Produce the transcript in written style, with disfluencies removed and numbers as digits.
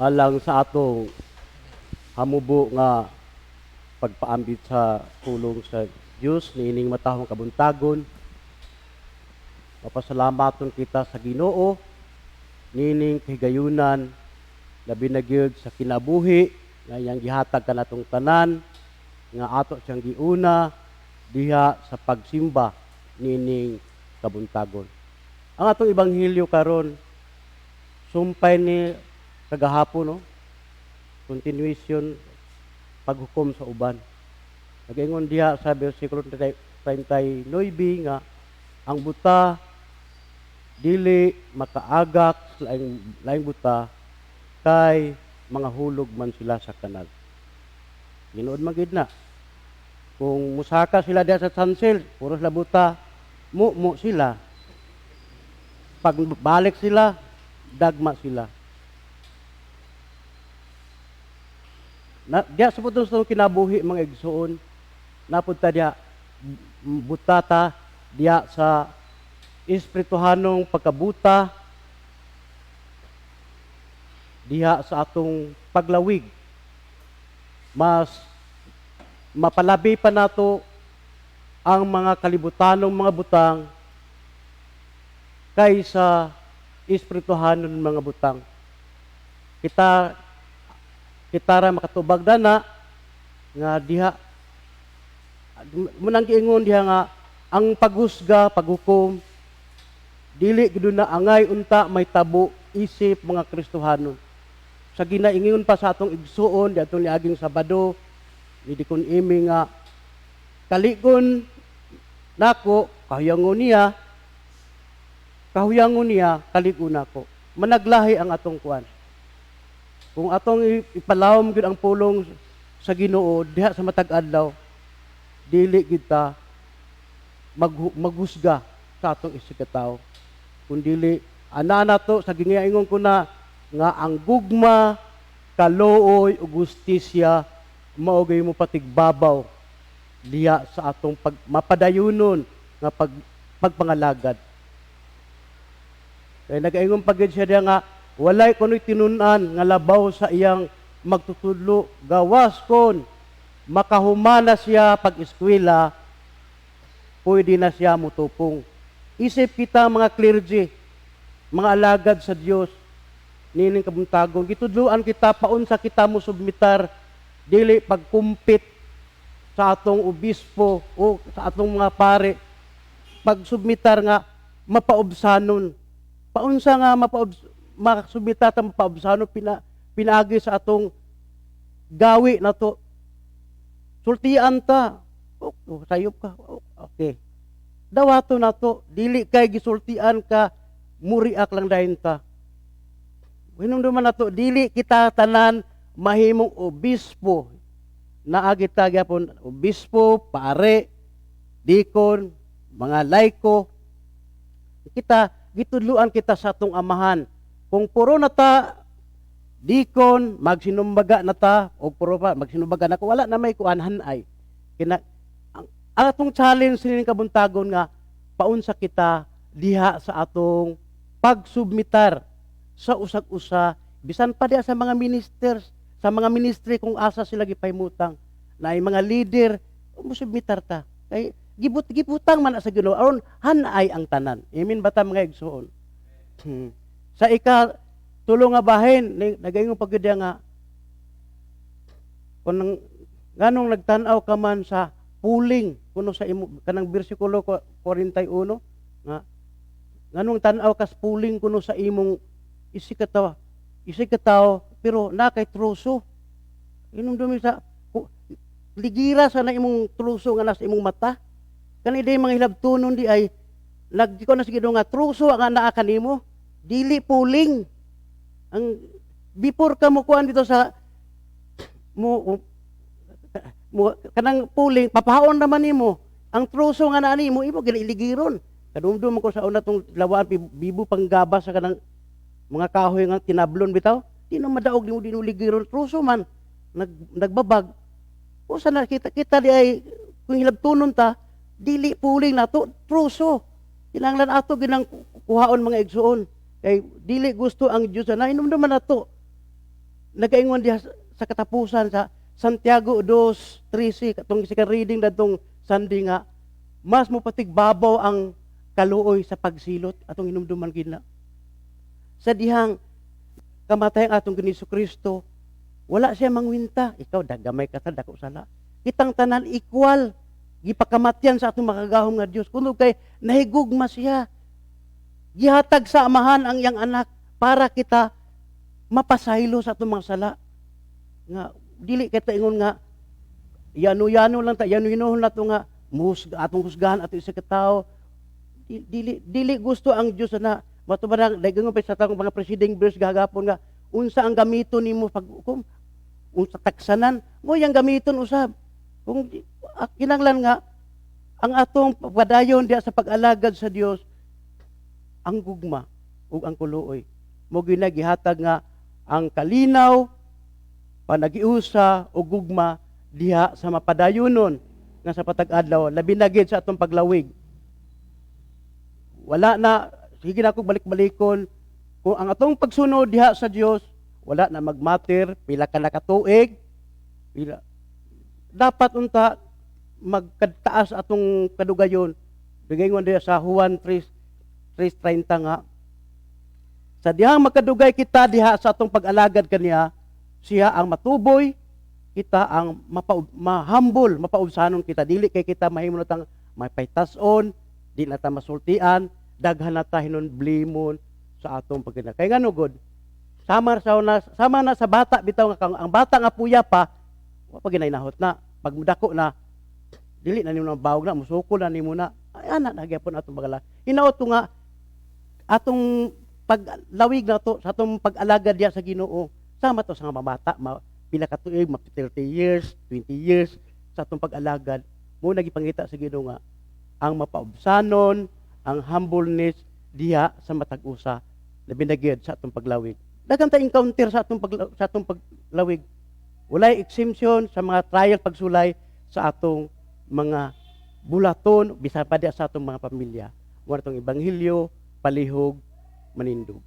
Alang sa atong hamubo nga pagpaambit sa pulong sa Dios niining matahong kabuntagon, mapasalamaton kita sa Ginoo niining kahigayunan, labi na gyud sa kinabuhi nga iyang gihatag kanatong tanan nga ato siyang giuna diha sa pagsimba niining kabuntagon. Ang atong ebanghelyo karon sumpay ni kagahapon, no? Continuation, paghukom sa uban. Nagaingon diha sa versikulo 39 nga ang buta dili makaagak sa laing, laing buta kay mga hulog man sila sa kanal. Tinuod man gid na. Kung musaka sila diha sa chancel, puro sila buta, mu sila. Pag balik sila, dagma sila. Na, diha sa putong sa kinabuhi, mga igsoon, napunta diha butata diha sa espirituhanong pagkabuta diha sa atong paglawig. Mas mapalabi pa nato ang mga kalibutanong mga butang kaysa espirituhanon mga butang. Kita kita ra makatubag dana nga diha munang giingon diha nga ang paghusga, paghukom dili gid na angay unta may tabo isip mga Kristohanon. Sa ginaingon pa sa atong igsuon di atong niaging Sabado ni Dikon Imi nga kaligon nako kahuyangon niya, kahuyangon niya kaligon nako. Managlahi ang atong kuan. Kung atong ipalawom gyud ang pulong sa Ginoo diha sa matag adlaw, dili gid ta maghusga sa atong isig ka tawo. Kung dili ana nato sa gingaingon ko na nga ang gugma, kaluoy ug hustisya mao gyud mo patigbabaw diha sa atong pag, mapadayunon nga pagpangalagad. Kay nagaingon pa gyud siya diha nga walay kuno'y tinun-an nga labaw sa iyang magtutudlo, gawas kon makahumana siya pag-eskwela, pwede na siya mutupong. Isip kita mga clergy, mga alagad sa Dios nining kabuntagon, gitudloan kita paunsa kita mo submitar, dili pagkumpit sa atong obispo o sa atong mga pare, pagsubmitar nga mapaubsanon. Paunsa nga makasubmitar ta mapaubsanon? Pinaagi sa atong gawi nato. Sultian ta. Oh, oh, sayop ka. Oh, okay. Dawato nato, dili kay gisultian ka muriak lang dayon ta. Hinumduman nato, dili kita tanan mahimong obispo. Naagi ta gyapon obispo, pare, dikon, mga laiko. Kita gitudluan kita sa atong amahan. Kung puro na ta dikon, magsinumbaga na ta, o puro pa magsinumbaga na ko, wala na may kuan hanay. Kina ang atong challenge sining kabuntagon nga paunsa kita diha sa atong pagsubmitar sa usag-usa, bisan pa diha sa mga ministers, sa mga ministry kung asa sila gipahimutang na ay mga leader, musubmitar ta kay gibutang man na sa Ginoo aron hanay ang tanan. Amen ba ta, mga igsuon? Sa ika tulo nga bahin, nagaingon pa gyud nga kung nganong nagtan-aw ka man sa puling kuno sa imo, kanang bersikulo 41 nga nganong tan-aw ka sa puling kuno sa imong isig ka tawo pero na kay truso. Inumdumi sa ligira sa na imong truso nga nasa imong mata. Kani di mga hilabtunon di ay nagko na sa Ginoo nga truso ang naa kanimo, dili puling. Ang before ka mo kuan dito sa mo kanang puling, papaon naman nimo. Ang truso nga naa nimo, imo giniligiron. Kadumdum ko sa una tong lawaan bibo panggaba sa kanang mga kahoy nga tinablon bitaw, di na madaog nimo, di ligiron, truso man nagbabag. Usa na kita kita di ay kung hilabtunon ta, dili puling nato, truso. Kinahanglan ato ginang kuhaon, mga igsuon, kay dili gusto ang Dios na inumduman nato. Nagaingon diha sa katapusan sa Santiago 2:13, katong second reading dadtong Sunday, nga mas mopatigbabaw ang kaluoy sa pagsilot. Atong hinumduman gid na. Sa dihang kamatay ang atong Ginoong Kristo, wala siya mangwinta. Ikaw, dagamay ka ta, dako sala. Kitang tanan equal. Gipakamatyan sa atong makagahom nga Dios. Kuno kay nahigugma siya. Gihatag sa Amahan ang iyang anak para kita mapasaylo sa atong mga sala. Nga dili kita ingon nga yano-yano lang ta, yano-yanohon na to nga atong husgahan ato isa ka tawo. Dili gusto ang Dios na mato ba nang daghang pa sa atong mga preceding verse gahapon nga unsa ang gamiton nimo pag hukom, unsa taksanan mo yang gamiton usab kung kinahanglan nga ang atong padayon diha sa pag-alagad sa Dios, ang gugma ug ang kuluoy mo ginagihatag nga ang kalinaw, panagiusa o gugma diha sa mapadayonon nga sa patag-adlaw, labi na gid sa atong paglawig. Wala na, sige na ako balik-balikon, kung ang atong pagsunod diha sa Dios, wala na magmatter pila ka nakatuig, pila. Dapat unta magkataas atong kadugayon. Bigay diha sa Juan 3 3:30 nga sa dihang makadugay kita diha sa atong pag-alagad kaniya, siya ang matuboy, kita ang mahambol, mapaubsanon kita. Dili kay kita mahimo na tang mapaytason, di na ta masultian, daghan na ta hinunblimon sa atong pagkina. Kay ngano gud, sama sa na, sama na sa bata bitaw nga ang bata nga puya pa, wa pa ginainahot na. Pag mudako na, dili na nimo na bawog na, musukol na nimo na. Ay, ana na gyapon atong bagala. Hinaot ko nga atong paglawig na to sa atong pag-alagad diya sa Ginoo, sama to sa mga bata, pila ka tuig, ma 30 years, 20 years sa atong pag-alagad mo, nagipangita sa Ginoo nga ang mapaubsanon, ang humbleness diha sa matag usa, labi na gyud sa atong paglawig. Daghan ta encounter sa atong paglawig. Walay exemption sa mga trial, pagsulay sa atong mga bulaton, bisan pa diha sa atong mga pamilya. Mo atong ebanghelyo, palihog manindog.